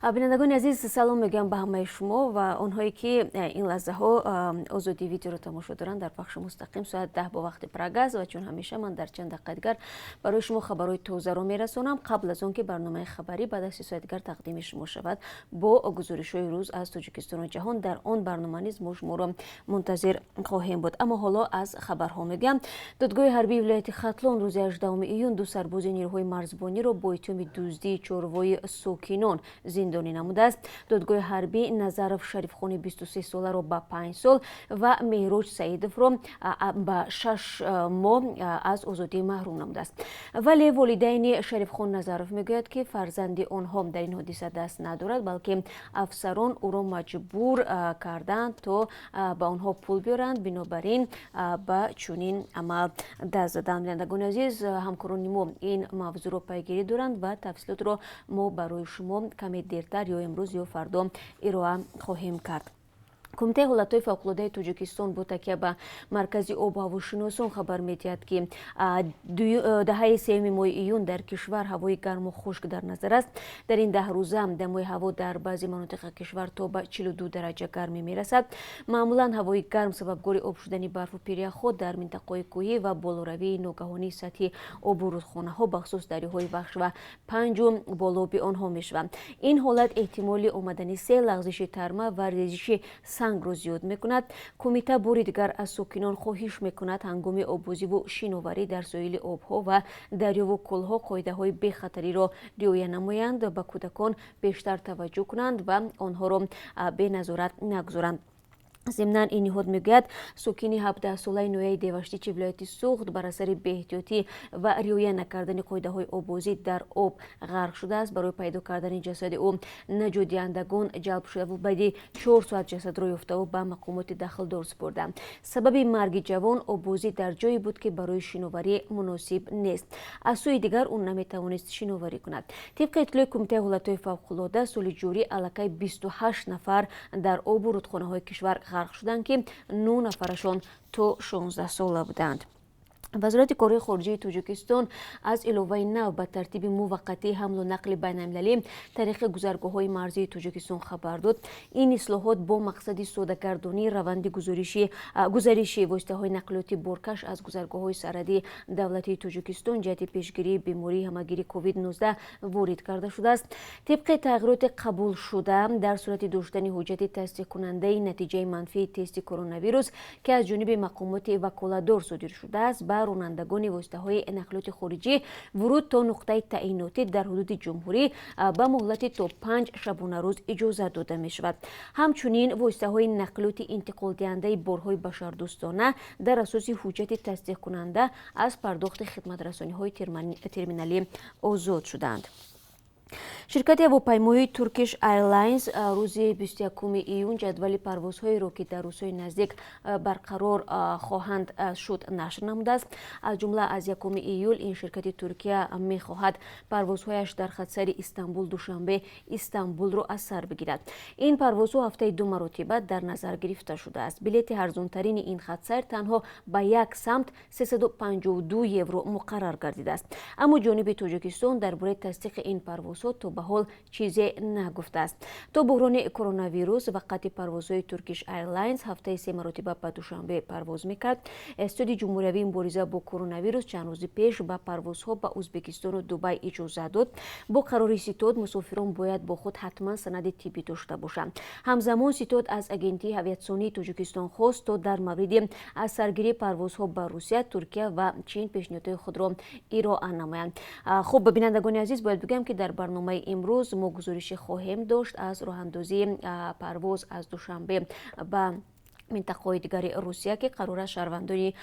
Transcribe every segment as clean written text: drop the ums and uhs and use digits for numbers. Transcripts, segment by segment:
Бинандагони азиз, салом мегӯям ба ҳамаи шумо ва онҳое, ки ин лаҳзаҳо Озодӣ Видеоро тамошо доранд. Дар пахши мустақим соат 10 бо вақти Прага аст ва чун ҳамеша ман дар чанд дақиқа дигар барои шумо хабарҳои тозаро мерасонам, қабл аз он ки барномаи хабарӣ баъд аз 3 соат дигар тақдими шумо шавад бо гузоришҳои рӯз аз Тоҷикистону ҷаҳон. Дар он барнома низ мо шуморо мунтазир хоҳем буд. Аммо ҳоло аз хабарҳо мегӯям. Додгоҳи ҳарбии вилояти Хатлон рӯзи 18 июн ду сарбози нерӯҳои марзбониро бо иттиҳоми дуздии чорвои сокинон зиндонӣ намудааст. Додгоҳи ҳарбӣ Назаров Шарифхони 23 соларо ба 5 сол ва Меҳроҷ Саидовро ба 6 моҳ аз озодӣ маҳрум намудааст. Вале волидайни Шарифхон Назаров мегӯяд, ки фарзанди онҳо дар ин ҳодиса даст надорад, балки афсарон ӯро маҷбур карданд, то ба онҳо пул биёранд, бинобар ин ба чунин амал даст заданд. Бинандагони азиз, ҳамкорони мо ин мавзӯъро пайгирӣ доранд ва тафсилотро мо барои шумо каме дертар, ё имрӯз, ё фардо, ироа хоҳем кард. Кумитаи ҳолатҳои фавқулодаи Тоҷикистон бо такя ба Маркази обу ҳавошиносон хабар медиҳад, ки даҳаи сеюми моҳи июн дар кишвар ҳавои гарму хушк дар назар аст. Дар ин 10 рӯза дамои ҳаво дар баъзе манотиқи кишвар то ба 42 дараҷа гармӣ мерасад. Маъмулан ҳавои гарм сабабгори об шудани барфу пиряхҳо дар минтақаҳои кӯҳӣ ва болоравии ногаҳонии сатҳи обу рудхонаҳо, бахусус дарёҳои Вахш ва Панҷу болооби онҳо мешаванд. Ин ҳолат эҳтимоли омадани сел, лағзиши тарма ва резиши сангро зиёд мекунад. Кумита бори дигар аз сокинон хоҳиш мекунад, ҳангоми оббозиву шиноварӣ дар соҳили обҳо ва дарёву кӯлҳо қоидаҳои бехатариро риоя намоянд, ба кӯдакон бештар таваҷҷӯҳ кунанд ва онҳоро беназорат нагузоранд. Зимнан ин ниҳод мегӯяд, сокини 17-солаи ноҳияи Деваштичи вилояти Суғд бар асари беэҳтиётӣ ва риоя накардани қоидаҳои оббозӣ дар об ғарқ шудааст. Барои пайдо кардани ҷасади ӯ наҷотдиҳандагон ҷалб шудаву баъди 4 соат ҷасадро ёфтаву ба мақомоти дахлдор супурданд. Сабаби марги ҷавон оббозӣ дар ҷое буд, ки барои шиноварӣ муносиб нест. Аз сӯи дигар, ӯ наметавонист шиноварӣ кунад. Тибқи иттилои Кумитаи ҳолатҳои фавқулода, соли ҷорӣ аллакай 28 нафар дар обу рудхонаҳои кишвар ғарқ шуданд, ки нӯ нафарашон то 16 сола буданд. Вазорати корҳои хориҷии Тоҷикистон аз иловаи нав ба тартиби муваққатии ҳамлу нақли байналмилалӣ тариқи гузаргоҳҳои марзии Тоҷикистон хабар дод. Ин ислоҳот бо мақсади соддагардонии раванди гузариши воситаҳои нақлиёти боркаш аз гузаргоҳҳои сарҳадии давлатии Тоҷикистон ҷиҳати пешгирии бемории ҳамагири COVID-19 ворид карда шудааст. Тибқи тағйироти қабулшуда, дар сурати доштани ҳуҷҷати тасдиқкунандаи натиҷаи манфии тести коронавирус, ки аз ҷониби мақомоти ваколатдор содир шудааст, ба ронандагони воситаҳои нақлиёти хориҷӣ вуруд то нуқтаи таъинотӣ дар ҳудуди ҷумҳурӣ ба муҳлати то 5 шабонарӯз иҷозат дода мешавад. Ҳамчунин воситаҳои нақлиёти интиқолдиҳандаи борҳои башардӯстона дар асоси ҳуҷҷати тасдиқкунанда аз пардохти хидматрасониҳои терминалӣ озод шуданд. Ширкати ҳавопаймоии Turkish Airlines рӯзи 21 июн ҷадвали парвозҳоеро, ки дар рӯзҳои наздик барқарор хоҳанд шуд, нашр намудааст. Аз ҷумла аз 1 июл ин ширкати Туркия мехоҳад парвозҳояш дар хатсайри Истанбул, Душанбе, Истанбулро аз сар бигирад. Ин парвозҳо ҳафтаи ду маротиба дар назар гирифта шудааст. Билети арзонтарини ин хатсайр танҳо ба як самт 352 евро муқаррар гардидааст. Аммо ҷониби Тоҷикистон дар бораи тасдиқи ин парвозҳо то ба ҳол чизе нагуфтааст. То буҳрони коронавирус ва қатъи парвозҳои Turkish Airlines ҳафтаи се маротиба ба Душанбе парвоз мекард. Ситоди ҷумҳуриявии мубориза бо коронавирус чанд рӯзи пеш ба парвозҳо ба Ӯзбекистону Дубай иҷозат дод. Бо қарори ситод мусофирон бояд бо худ ҳатман санади тиббӣ дошта бошанд. Ҳамзамон ситод аз Агентии авиатсионии Тоҷикистон хост, то дар мавриди аз саргирии парвозҳо ба Русия, Туркия ва Чин пешниҳодҳои худро ироа намоянд. Хуб, бинандагони азиз, бояд бигӯям, ки дар барномаи имрӯз мо гузоришӣ хоҳем дошт аз роҳандозии парвоз аз Душанбе ба минтақаҳои дигари Русия, ки қарор аст шаҳрвандони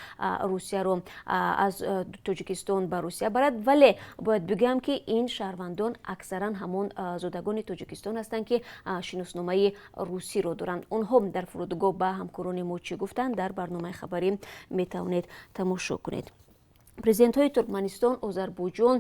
Русияро аз Тоҷикистон ба Русия барад. Вале бояд бигӯям, ки ин шаҳрвандон аксаран ҳамон зодагони Тоҷикистон ҳастанд, ки шиносномаи русиро доранд. Онҳо дар фурудгоҳ ба ҳамкорони мо чӣ гуфтанд, дар барномаи хабарӣ метавонед тамошо кунед. Президентҳои Туркманистон, Озарбойҷон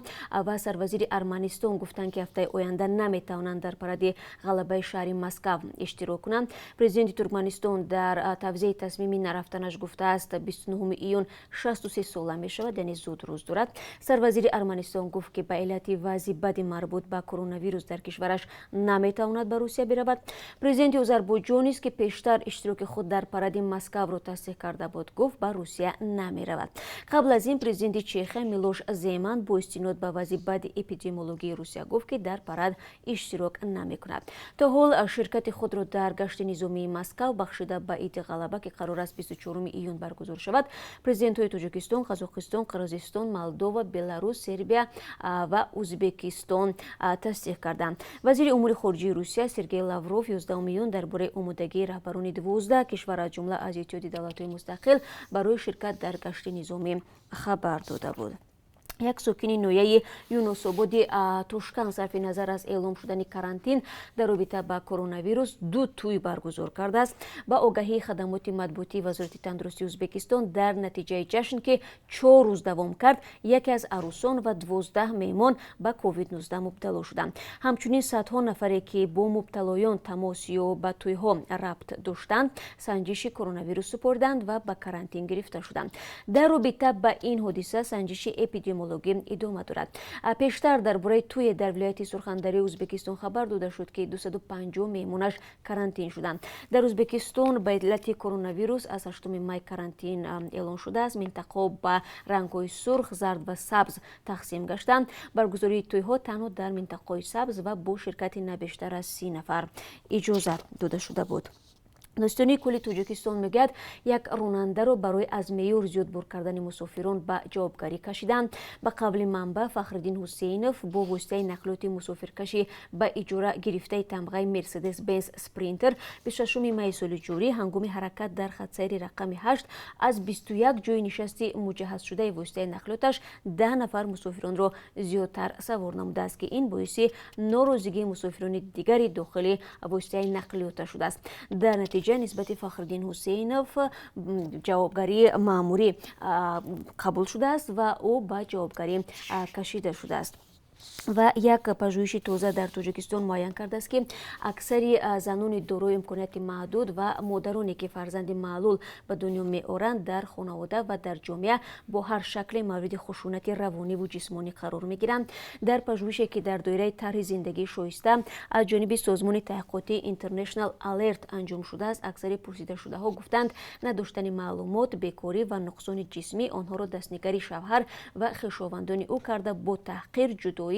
ва сарвазири Арманистон гуфтанд, ки ҳафтаи оянда наметавонанд дар паради ғалабаи шаҳри Москав иштирок кунанд. Президенти Туркманистон дар тавзеҳи тасмими нарафтанаш гуфтааст, 29 июн 63 сола мешавад, яъне зуд рӯз дорад. Сарвазири Арманистон гуфт, ки ба иллати вазъи бади марбут ба коронавирус дар кишвараш наметавонад ба Русия биравад. Президенти Озарбойҷон низ, ки пештар иштироки худ дар паради Москавро тасдиқ карда буд, гуфт, ба Русия намеравад. Қабл аз ин президенти Чехия Милош Земан бо истинод ба вазъи бади эпидемиологии Русия гуфт, ки дар парад иштирок намекунад. То ҳол ширкати худро дар гашти низомии Москав, бахшида ба Иди Ғалаба, ки қарор аст 24 июн баргузор шавад, президентҳои Тоҷикистон, Қазоқистон, Қирғизистон, Молдова, Беларус, Сербия ва Узбекистон тасдиқ карданд. Вазири умури хориҷии Русия Сергей Лавров 11 июн дар бораи омодагии раҳбарони 12 кишвар, аз ҷумла аз Иттиҳоди Давлатҳои Мустақил, барои ширкат дар гашти низомӣ хабар дода буд. Як сокини ноҳияи Юнусободи Тошканд сарфи назар аз эълом шудани карантин дар робита ба коронавирус ду тӯй баргузор кардааст. Ба огаҳии хадамоти матбуотии Вазорати тандурустии Ӯзбекистон, дар натиҷаи ҷашн, ки 4 рӯз давом кард, яке аз арӯсон ва 12 меҳмон ба COVID-19 мубтало шуданд. Ҳамчунин садҳо нафаре, ки бо мубталоён тамос ё ба тӯйҳо рабт доштанд, санҷиши коронавирус супориданд ва ба карантин гирифта шуданд. Дар робита ба ин ҳодиса санҷиши эпидемиологӣ идома дорад. Пештар дар бораи тӯе дар вилояти Сурхандарии Ӯзбекистон хабар дода шуд, ки 250 меҳмонаш карантин шуданд. Дар Ӯзбекистон ба иллати коронавирус аз 8 май карантин эълон шудааст. Минтақаҳо ба рангҳои сурх, зард ва сабз тақсим гаштанд. Баргузории тӯйҳо танҳо дар минтақаҳои сабз ва бо ширкати на бештар аз 30 нафар иҷозат дода шуда буд. Додситонии кулли Тоҷикистон мегӯяд, як ронандаро барои аз меъёр зиёд бор кардани мусофирон ба ҷавобгарӣ кашиданд. Ба қавли манбаъ, Фахриддин Ҳусейнов бо воситаи нақлиёти мусофиркашӣ ба иҷора гирифтаи тамғаи Мерседес Бенз Спринтер 26 майи соли ҷорӣ ҳангоми ҳаракат дар хатсайри рақами 8 аз 21 ҷойи нишасти муҷаҳҳазшудаи воситаи нақлиёташ 10 нафар мусофиронро зиёдтар савор намудааст, ки ин боиси норозигии мусофирони дигари дохили воситаи нақлиёта шудааст. Дар натиҷа нисбати Фахриддин Ҳусейнов ҷавобгарии маъмурӣ қабул шудааст ва ӯ ба ҷавобгарӣ кашида шудааст. Ва як пажӯҳиши тоза дар Тоҷикистон муайян кардааст, ки аксари занони дорои имконияти маҳдуд ва модароне, ки фарзанди маълул ба дунё меоранд, дар хонавода ва дар ҷомеа бо ҳар шакле мавриди хушунати равониву ҷисмонӣ қарор мегиранд. Дар пажӯҳише, ки дар доираи тарҳи зиндагии шоиста аз ҷониби созмони таҳқиқотии International Alert анҷом шудааст, аксари пурсидашудаҳо гуфтанд, надоштани маълумот, бекорӣ ва нуқсони ҷисмӣ онҳоро дастнигари шавҳар ва хешовандони ӯ карда, бо таҳқир, ҷудоӣ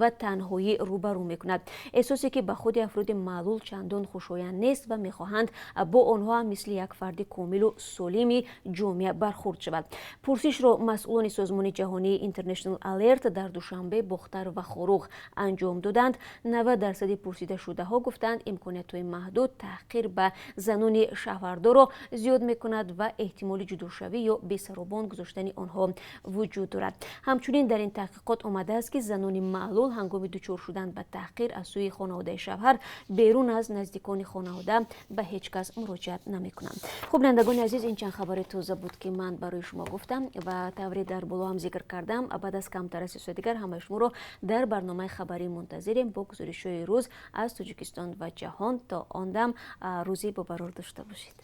ва танҳоӣ рӯбарӯ мекунад. Эҳсосе, ки ба худи афроди маълул чандон хушоянд нест ва мехоҳанд бо онҳо ҳам мисли як фарди комилу солими ҷомеа бархурд шавад. Пурсишро масъулони созмони ҷаҳонии International Alert дар Душанбе, Бохтар ва Хоруғ анҷом доданд. 90 дарсади пурсидашудаҳо гуфтанд, имкониятҳои маҳдуд таҳқир ба занони шавҳардорро зиёд мекунад ва эҳтимоли ҷудошавӣ ё бесаробон гузоштани онҳо вуҷуд дорад. Ҳамчунин дар ин таҳқиқот омадааст, ки занони маълул ҳангоми дучор шудан ба таҳқир аз сӯи хонаводаи шавҳар берун аз наздикони хонавода ба ҳеҷ кас муроҷиат намекунанд. Хуб, бинандагони азиз, ин чанд хабари тоза буд, ки ман барои шумо гуфтам ва тавре дар боло ҳам зикр кардам, баъд аз камтар аз 3 соат дигар ҳамаи шуморо дар барномаи хабарӣ мунтазирем бо гузоришҳои рӯз аз Тоҷикистон ва ҷаҳон. То он дам рӯзи бобарор дошта бошед.